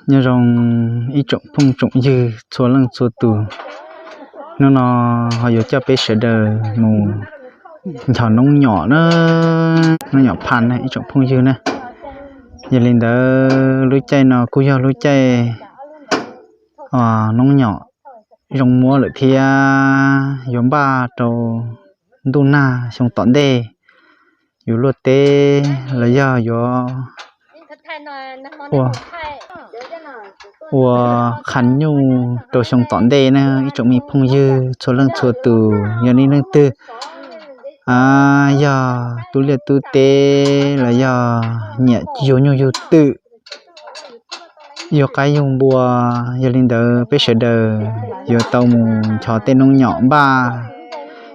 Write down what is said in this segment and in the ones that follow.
Nyob zoo ib tsoom phooj tsoom ywg txhua leej txhua tus, hnub no ho yuav coj peb sawv daws mus nchos noob nyom na, noob nyom phaj na ib tsoom phooj ywg na. Yog li ntawd lub caij no kuj yog lub caij noob nyom zoo muab lawm thiab, yuav npaj rau ntuj nag xyoo tom ntej yuav luaj teb los yog yuav ua, ua qha nyuj rau xyoo tom ntej na ib tsoom me phooj ywg txhua leej txhua tus. Yog nej leej twg yog tub liaj tub teb los yog nyiam yug nyuj yug twm, yug qaib yug npua, yog li ntawd peb sawv daws yuav tau mus nchos tej noob nyom npaj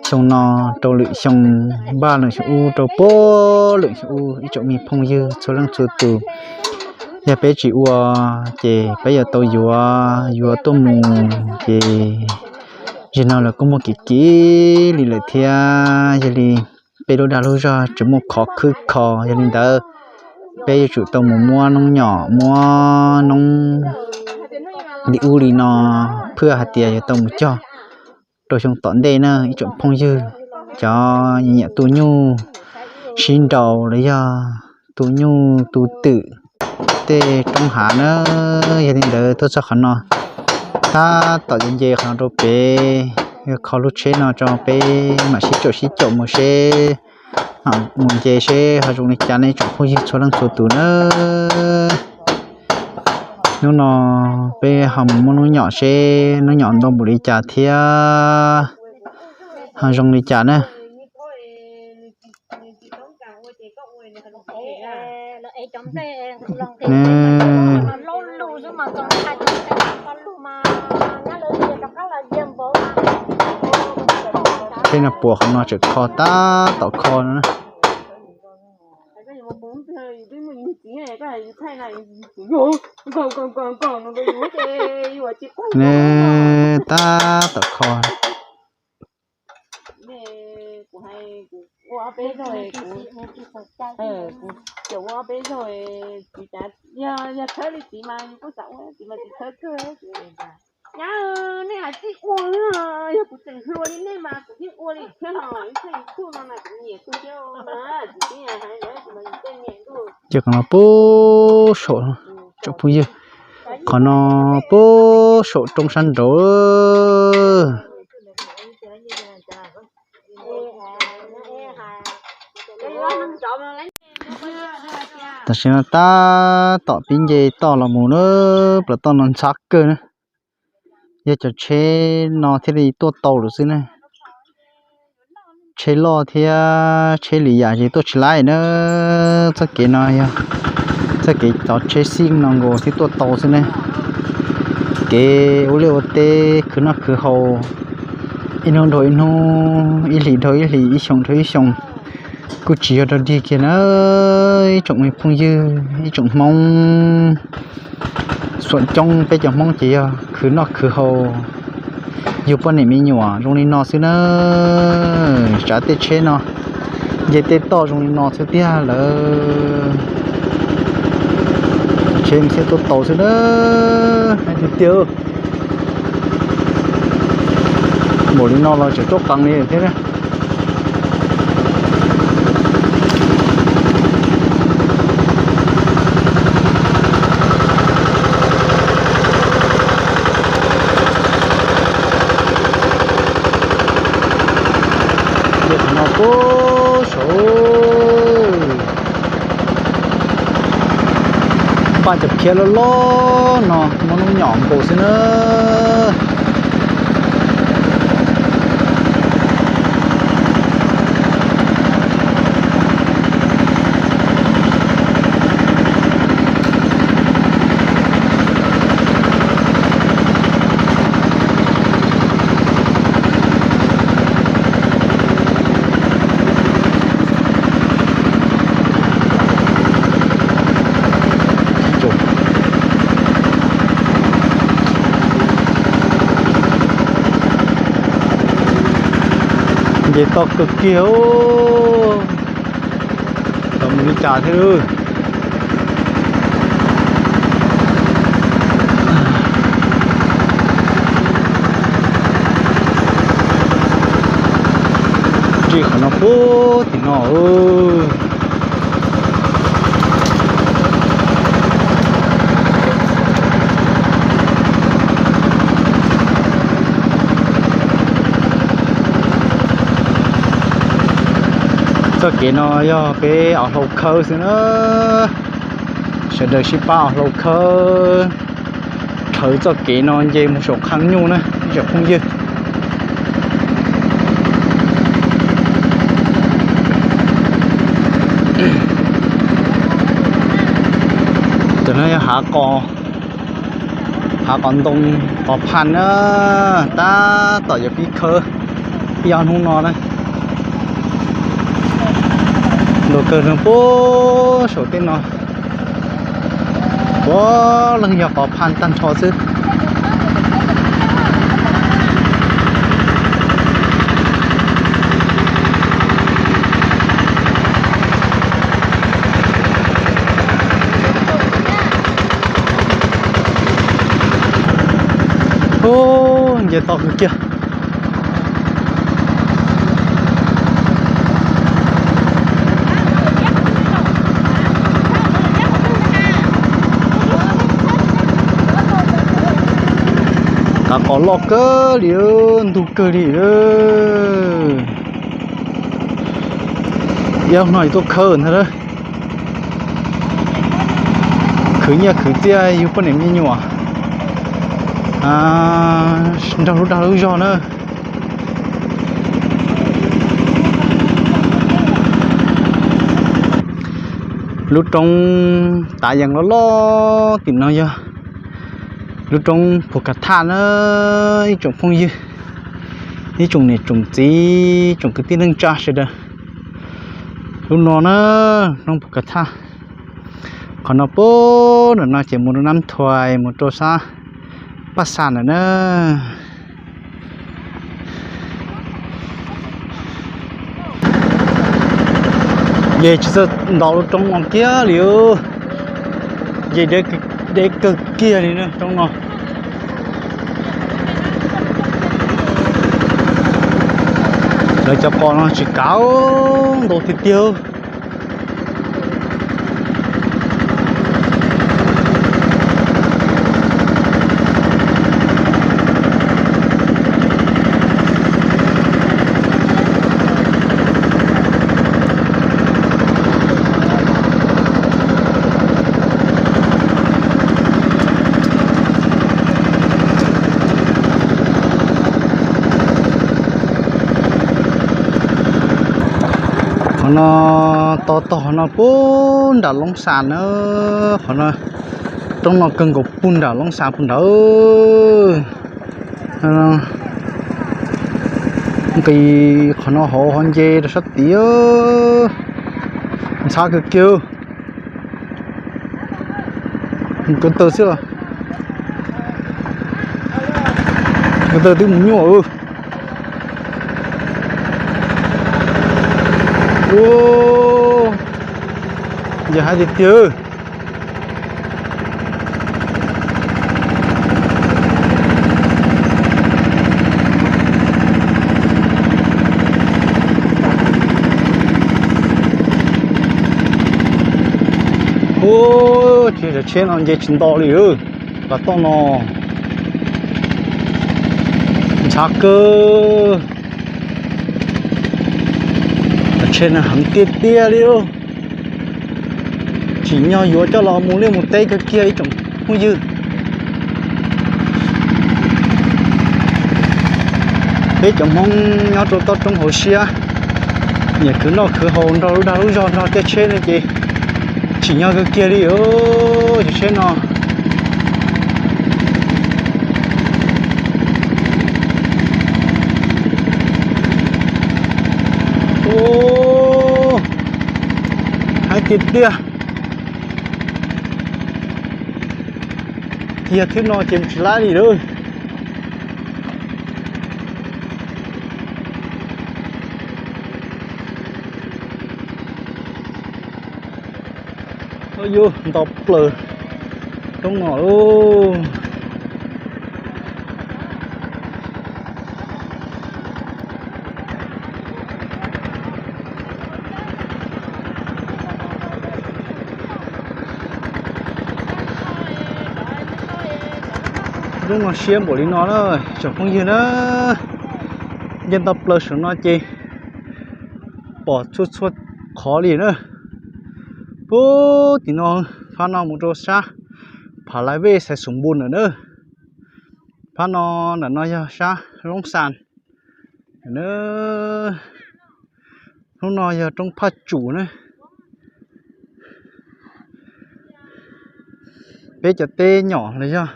xyoo no rau lwm xyoo, npaj lwm xyoo ub rau puag lwm xyoo ub ib tsoom me phooj ywg txhua leej txhua tus. Yog peb tsis ua ces peb yuav tau yuav yuav tuaj mus ces zaum no lawv kuj muaj kim kim li lawm thiab. Yog li peb lub dag lub zog tsis muaj khov khwb kho, yog li ntawd peb yuav tsum tau mus muab noob nyom muab noob li ub li no, phwj hais tias yuav tau mus cog rau xyoo tom ntej na ib tsoom phooj ywg, cov nyiam tu nyuj sib nraus los yog tu nyuj tu twm tej roob hav na. Yog li ntawd tuaj txog qhov no, tab tom nce qhov no rau pem, kho lub tsheb no tso peb mam sib caum sib caum mus seb, mus nce seb ho zoo li cas nej tsoom phooj ywg txhua leej txhua tus na. Hnub no peb ho mus muab noob nyom seb noob nyom ntau npaum li cas thiab ho zoo li cas na. Tsheb no puas qhov no tseem kho tab tom kho no na. Ne, tab tom kho. Ces qhov no puag saum, tsoom phooj ywg, qhov no puag saum roob sab nraud. Tam sim no tab tom pib nce toj los mus na, plaws toj no ntxhab kawg na. Yog cov tsheb no thiaj li tuaj tau lawm xwb na. Tsheb loj thiab tsheb lwm yam ces tuaj tsis laib na. Txoj kev no yog txoj kev cov tsheb xij no nkaus thiaj tuaj tau xwb na. Kev ua liaj ua teb khwv noj khwv haus, ib hnub dhau ib hnub, ib hlis dhau ib hlis, ib xyoo dhau ib xyoo, kuj tsis yog dog dig kiag na. Ib tsoom me phooj ywg, ib tsoom Hmoob xuam coob, peb cov Hmoob ces yog khwv noj khwv haus, yug poj niam me nyuam zoo li no xwb na. Tsav tej tsheb no, nce tej toj zoo li no xwb tiag lawm. Tsheb thiaj tuaj tau xwb na. Tiag tiag, npaum li no los tseem tuaj qees li thiab. Qhov no puag saud, npaj cov phiab loj loj no muab noob nyom nkaus xwb na. Nce toj kawg kiag, tau mus li cas thiab lawm. Ntsia qhov no puag tim no. Txoj kev no yog peb os hlau khawb xwb na. Sawv daws sib pab os hlau khawb dhawv txoj kev no nce mus saum qhab nyuj na ib tsoom phooj ywg. Tam no yog hav qos, hav qos ntoo, qos pha na. Tab tom yuav pib khawb, pib ob hnub no na. Nkaus kawg no puag saum tej no. Puav leej yog qos pha tag nrho xwb. Ub, nce toj kawg kiag. Kav qos loj kawg li, ntug kawg li. Ib no yus tuaj khawb ntag. Khwv nyiaj khwv txiaj yug poj niam me nyuam nrog lub dag lub zog na. Lub roob tav yees loj loj tim no yog lub roob Pus Kas Thaj na, ib tsoom phooj ywg, ib tsoom niam tsoom txiv, tsoom kwv tij neej tsa sawv daws. Lub no na, roob Pus Kas Thaj. Qhov no puag nram no ces mus rau Nab Thuais, mus rau sab Paj Xas ntawm na. Ces tsis txawj nto lub roob no kiag li, ces deb kawg kiag li na roob no. Lawv cov qos no tsis kav, ntau tiag tiag. Qhov no to tog qhov no puag nram Loob Xas na. Qhov no, roob no kawg nkaus puag nram Loob Xas puag nrad. Nqis qhov no hauv ho nce rau sab tid, ntxhab kawg kiag. Mus ko taw xwb los, ko taw twb mus nyuaj. Ua, yog hais tiag tiag. Ua, tsheb no nce tsis nto li, qhov toj no ntxhab kawg. Tsheb no heev tiag tiag li. Tsim nyog yuav coj los mus liaj mus teb kawg kiag ib tsoom phooj ywg. Peb cov Hmoob nyob rau toj roob hauv siab, nyiam khwv noj khwv haus nrog lub dag lub zog nrog tej tsheb no ces tsim nyog kawg kiag li cov tsheb no. Ua, hais tiag tiag. Kiag thwb no ces mus tsis laib li lawm. Yuav nto plaws roob no lauj. Hnub no siab npaum li no na, tsoom phooj ywg na, nce tau plaws saum no ces pom txhua txhua qhov li na. Puag tim no, phab no mus rau sab Phav Lais Vej Xais Xoom Npus lawm na. Phab no, ntawm no yog sab Loob Xas na. Hnub no yog roob Phaj Tsum na. Peb cov teb nyom los yog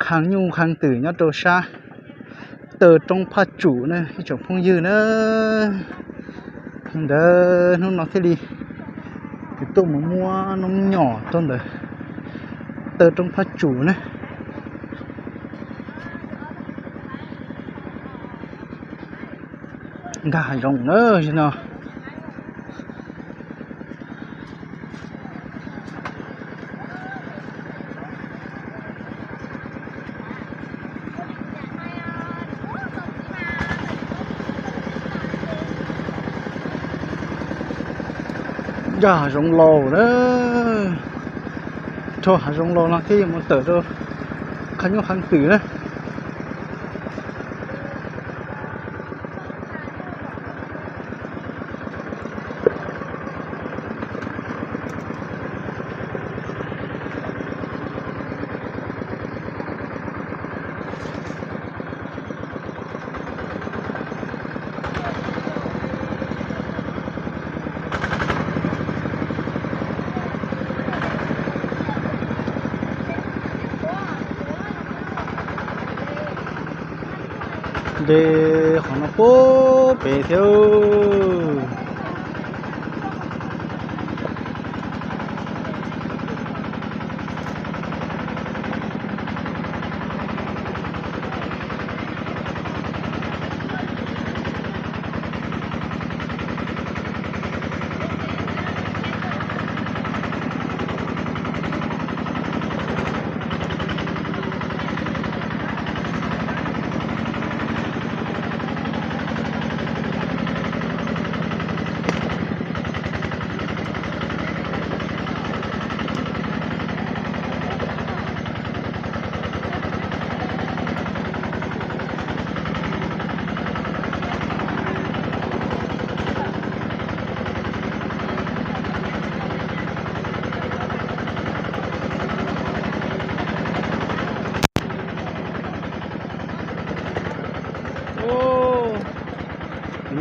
qhee nyuj qhee twm nyob rau sab taw roob Phaj Tsum na ib tsoom phooj ywg na. Ntawd hnub no thiaj li kuv tuaj mus muab noob nyom rau ntawd taw roob Phaj Tsum na. Nkag hav zoov na no. Nkag hav zoov los na. Rau hav zoov los no thiaj yuav mus tawm rau qhov nyuj qhov twm na. Nce qhov no puag pem thiab.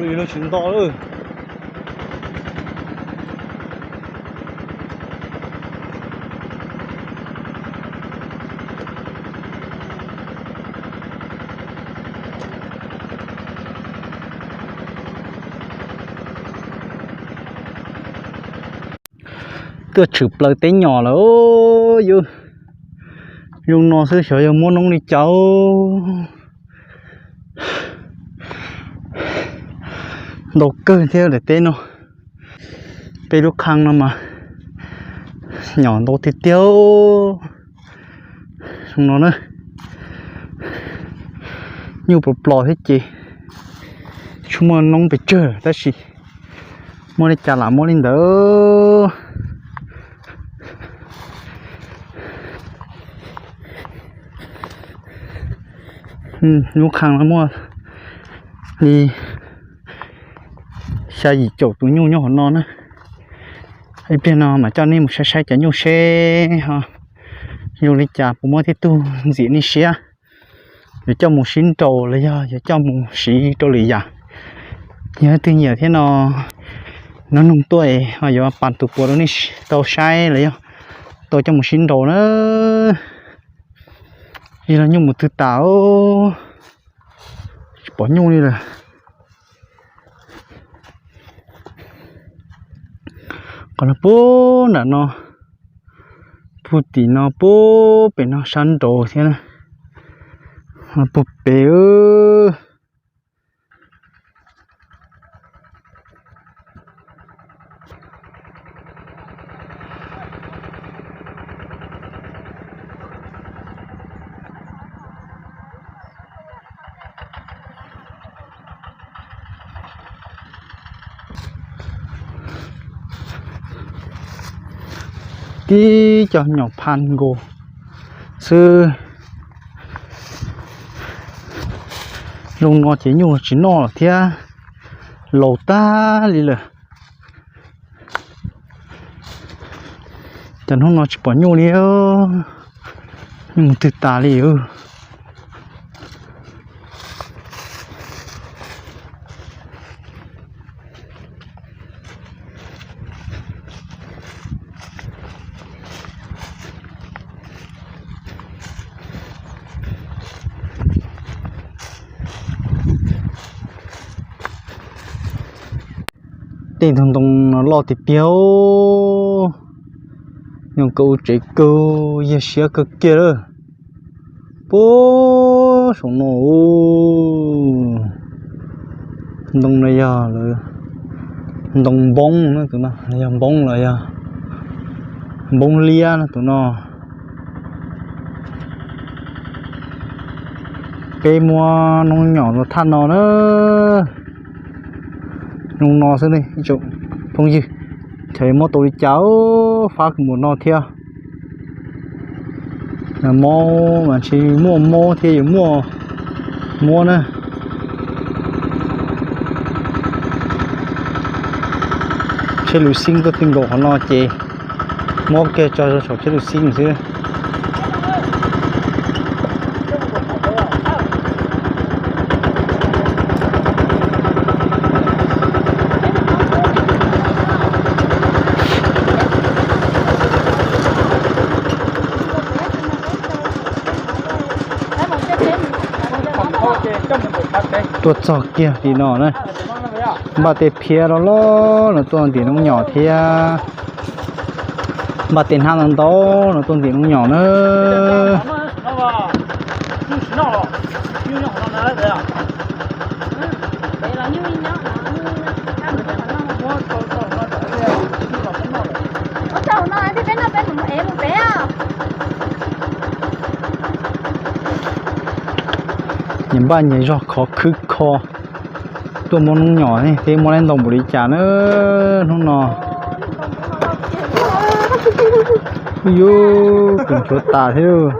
Lub tsis nto lawm. Tuaj tshwm plaws teb nyom lawm. Yus zoo no xwb xyov yog muab noob li cas. Ntau kawg thiab daim teb no. Peb lub qhee no mas nyom ntau tiag tiag. Zoo no na, nyuj plos plos thiab ces tsis muaj noob pes tsawg tab sis muaj li cas lam muab li ntawd. Lub qhee no muaj li xya yim caum tus nyuj nyob hauv no na. Ib pliag no mam coj nej mus saib saib cov nyuj seb ho zoo li cas, puas muaj tej tug ntxim nej siab. Yuav coj mus sib nraus los yog yuav coj mus siv rau lwm yam. Yog leej twg nyiam thiab no, nov noog tuaj ho yuav pas tus puas rau nej tau saib los yog tau coj mus sib nraus na. Yog los nyuj mus twg tas, tsis pom nyuj li lawm. Qhov no puag nram no, puag tim no puag pem no sab nraud thiab na, puag pem. Tib co nyom phaj nkaus xwb. Zoo no ces nyuj tsis noj lawm thiab, laus tag li lawm. Cov hnub no tsis pom nyuj li, nyuj mus twg tas li. Tej ntug ntoo no loj tiag tiag, nyob kawg ua tsev kawg yog siab kawg kiag lawm. Puag saum no, ntoo no yog ntoo npoob na, tus no yog npoob los yog npoob liab na tus no. Peb muab noob nyom los thaj no na. Zoo no xwb ne ib tsoom phooj ywg, txawm muab tau li cas, fab kawg npaum no thiab. Mob mas tsis muaj mob thiab yuav muaj muab na. Tsheb lus xib tuaj twg nkaus qhov no ces muab kiag tso saum tsheb lus xib xwb. Tuaj txog kiag li no na, npaj tej phiab loj loj no tuaj ntim noob nyom thiab, npaj tej hnab ntau ntau no tuaj ntim noob nyom na. Nyias npaj nyias zog khov khwb kho tuaj muab noob nyom thiab, muab tau ntau npaum li cas na hnub no. Yus, kws nchuav tas thiab.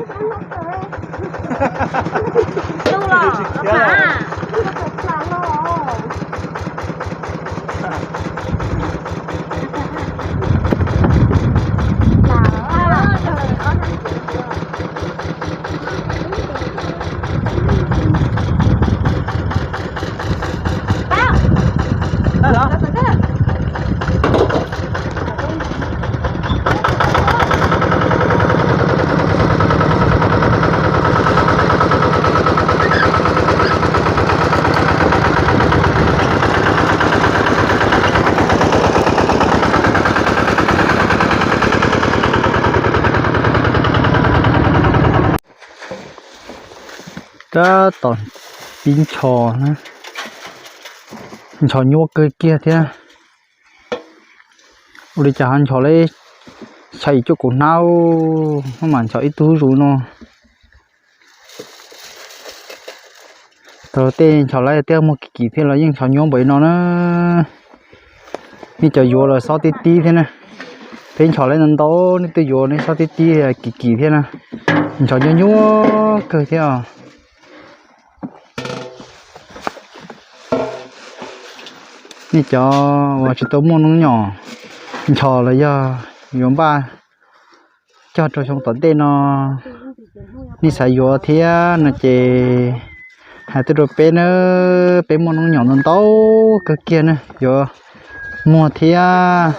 Tab tom pib nchos, nchos nyuaj kawg kiag thiab. Ua li cas ho nchos lawm, xya yim cuaj kaum hnab, maj mam nchos ib tug zuj zus no. Tau tej nchos lawm tej muag kim kim thiab los yeej nchos nyuaj npaum li no na. Nej cov yuav los xob tib tib thiab na. Peb nchos lawm ntau ntau, nej tej yuav nej xob tib tib kim kim thiab na. Nchos nyuaj nyuaj kawg thiab os. Nej cov uas tsis tau muaj noob nyom nchos los yog yuav npaj cog rau xyoo tom ntej no, nej xav yuav thiab no ces hais tuaj rau peb na, peb muaj noob nyom ntau ntau kawg kiag na, yuav muag thiab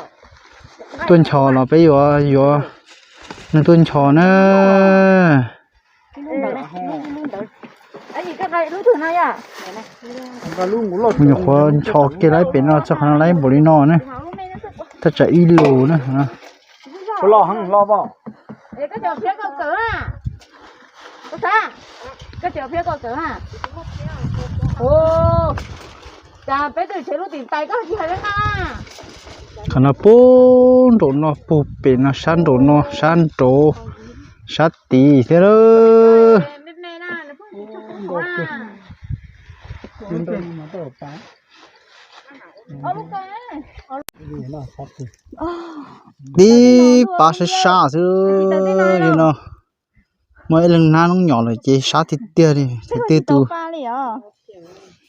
tuaj nchos los peb yuav yuav nws tuaj nchos na. Nyuam qhuav nchos kiag lawm pem no txog qhov no lawm npaum li no ne. Thaj tsam ib lus na. Qhov no puag nraum no, puag pem no, sab nraum no, sab nraud, sab tid thiab lawm. Tib pab sab sab xwb li no. Muaj ib leeg hnab noob nyom lawm ces sab tiag tiag li, thaum twg tus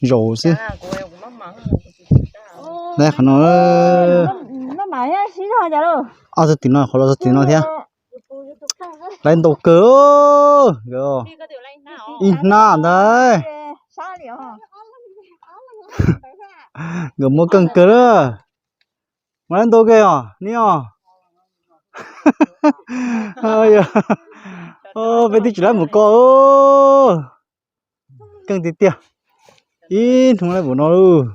zaum xwb. Laiv qhov no, ob tug tim no, qhov los txog tim no thiab. Laiv ntau kawg, nkawd ib hnab ntag. Nkawd muaj keej kawg lawm. Mas laiv ntau kawg os ni os. Peb twb tsis laiv mus ko. Keej tiag tiag. Ib hnub laiv npaum no lauj.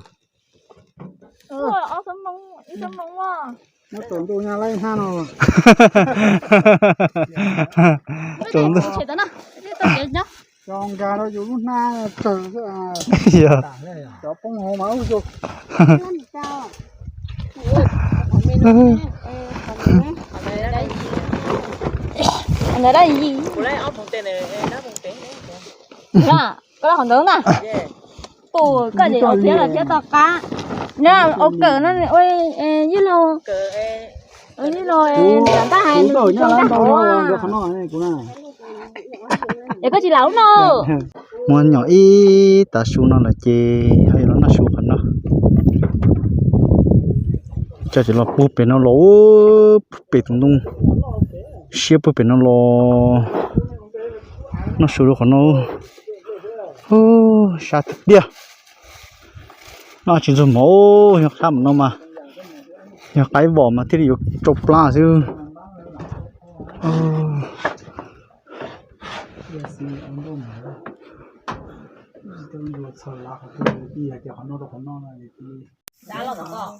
Tsaus ntuj. Koj laiv qhov ntawd na. Tus koj ces ua thiab los thiab tau qab. Ua kawm no, ib lo, ib lo, ntab hais nws tsis tau ntab hauv. Es koj tsis lam ub no. Muab nyom ib tav su no lawm ces ho yuav los noj su qhov no. Coj cov los puag pem no los, puag pem tus ntoo siab puag pem no los noj su rau qhov no. Sab tiag tiag. Noj tsis ntxuag mov, yog qab mus no mas, yog qaib vom mas thiaj li yuav tsau plab xwb.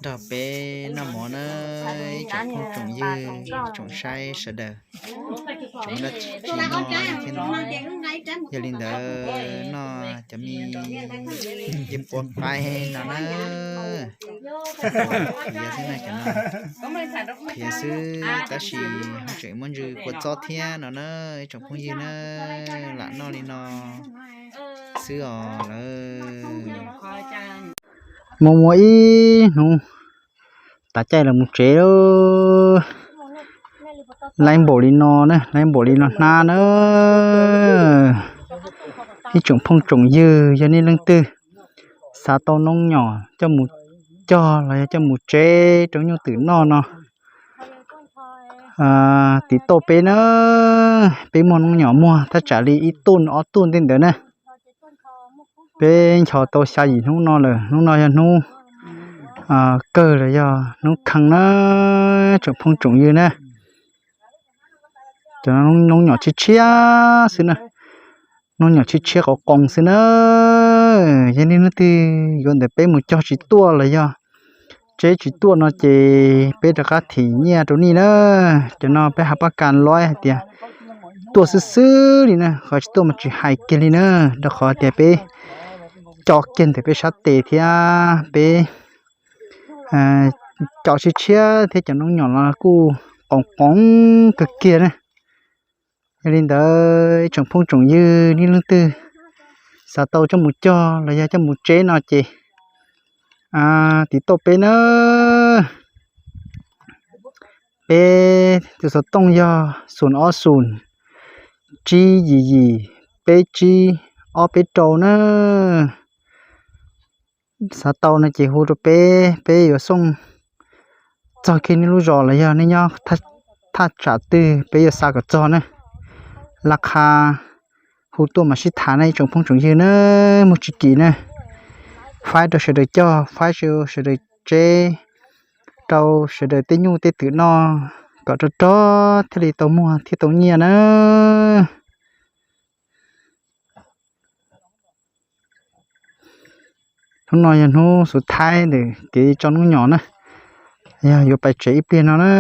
Nrog peb noj mov na, ib tsoom phooj tsoom ywg, tsoom saib sawv daws, tsoom dab tsi no thiab no. Yog li ntawd noj cov me ncej puab qaib no na. Qhiav xwb na, cov no qhiav xwb tab sis ho tseem muaj ntsw kua txob thiab no na, ib tsoom phooj ywg na. Lam noj li no xwb os lawm. Muaj muaj ib hnub tav caij los mus tsev lauj. Laiv npaum li no na, laiv npaum li no hnab na. Ib tsoom phooj tsoom ywg, yog nej leej twg xav tau noob nyom coj mus cog los yog coj mus tseb rau nyuj twm noj no, tiv tauj peb na. Peb muaj noob nyom muag thaj tsam li ib tuj ob tuj ntej ntawd na. Peb nchos tau xya yim hnub no lawm, hnub no yog hnub kawg los yog hnub kheej na, tsoom phooj tsoom ywg na. Cov noob nyom tshiab tshiab xwb na, noob nyom tshiab tshiab qos qoos xwb na. Yog nej leej twg yuav ntawm peb mus cog tsis tuaj los yog tseb tsis tuaj no ces peb rov qab thim nyiaj rau nej na. Cov no peb hais pab kas loib hais tias tuaj xwb xwb li na, qhov tsis tuaj mas tsis hais kiag li na, rau qhov tias peb co kiag ntawm peb sab tes thiab peb co tshiab tshiab thiab cov noob nyom los kuj qoos qoos kawg kiag na. Yog li ntawd ib tsoom phooj tsoom ywg, nej leej twg xav tau coj mus cog los yog coj mus tseb no ces tiv tauj peb na. Peb tus xov tooj yog xoom ob xoom tsib yim yim peb tsib ob peb rau na. Xav tau no ces hu rau peb, peb yuav xauj txog kiag nej lub zos los yog nej nyob thaj tsam twg peb yuav xa kom txog na. Laj qha hu tuaj mas sib tham na ib tsoom phooj tsoom ywg na, muaj tsis kim na. Faib rau sawv daws cog, faib rau sawv daws tseb, rau sawv daws tej nyuj tej twm noj kom rog rog thiaj li tau muag thiab tau nyiaj na. Hnub no yog hnub xuv thaib ntawm kev tso noob nyom na, yog yuav pais tsev ib pliag no na,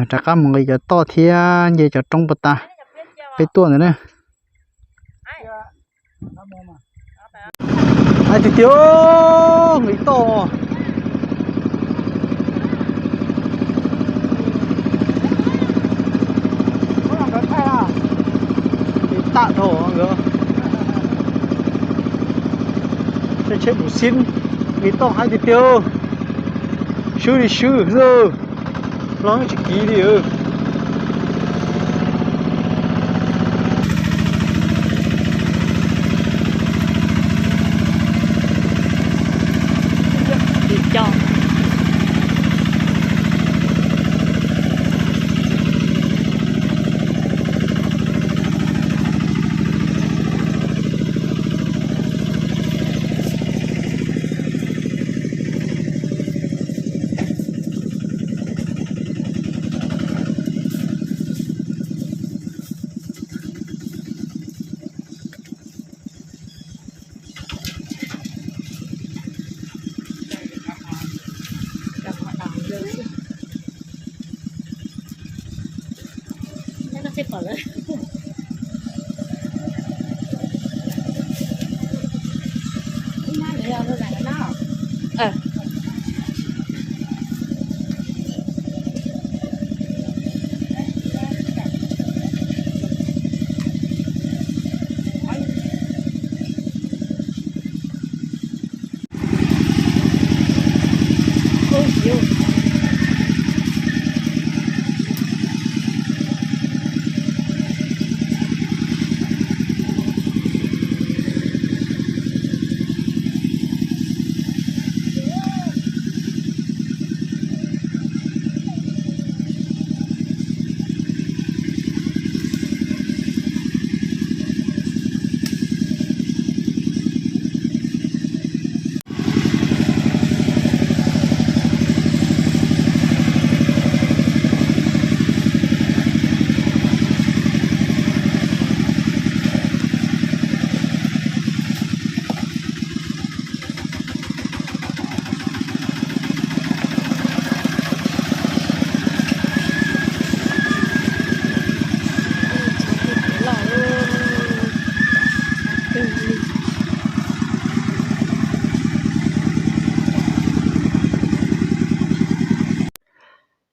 rov qab mus nqis cov toj thiab nce cov roob puas tas peb tuaj ntawd na. Hais tiag tiag, nqis toj. Nqis tag dhau nkawd. Tsheb mus xib, nqis toj hais tiag tiag, swb li swb xwb, los tsis kiv li.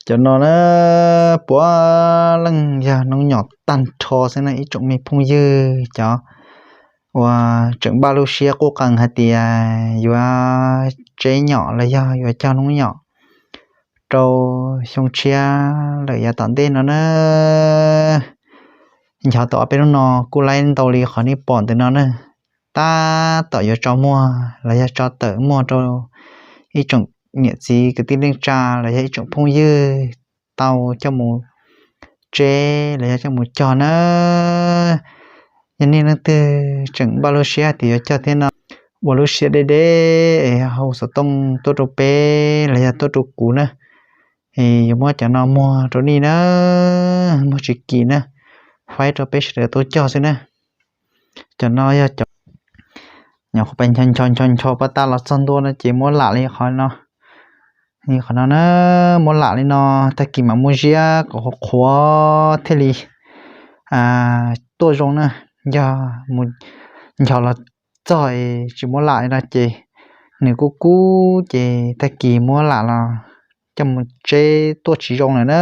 Cov no na, puav leej yog noob nyom tag nrho xwb na ib tsoom me phooj ywg, cov uas tseem npaj lub siab quj qees hais tias yuav tseb nyom los yog yuav cog noob nyom rau xyoo tshiab lawm yav tom ntej no na. Nchov tau ob peb hnub no kuj laib ntau li qhov nej pom ntawm no na. Tab tom yuav tso muag los yog tso tawm muag rau ib tsoom niam txiv kwv tij neej tsa los yog ib tsoom phooj ywg tau coj mus tseb los yog coj mus cog na. Yog nej leej twg tseem npaj lub siab tias yuav cog thiab no, ua lub siab deb deb es hu xov tooj tuaj rau peb los yog tuaj rau kuv na, es yuav muab cov no muag rau nej na, muag tsis kim na, faib rau peb sawv daws tau cog xwb na. Cov no yog cov nyuam qhuav pais ncho ncho ncho ncho pab tab los txog ntua no ces muab lam li qhov no. Li qhov no na, muab lam li no, tag kis mam muab ziab kom qhuav qhuav thiaj li tuaj zoo na. Yog mus ncho los txog es tsis muab lam li no ces nws kub kub ces tag kis muab lam los coj mus tseb tuaj tsis zoo lawm na.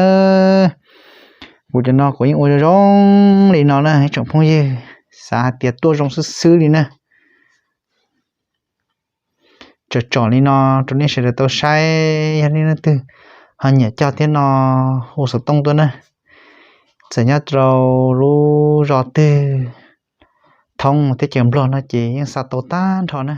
Kuv cov no kuv yeej ua zoo zoo li no na ib tsoom phooj ywg, xav hais tias tuaj zoo xwb xwb li na. Tsom tsom li no rau nej sawv daws tau saib, yog nej leej twg ho nyiam cog thiab no hu xov tooj tuaj na. Txawm nyob rau lub zos twg thoob teb chaws Nplog no ces yeej xa tau tag nrho na.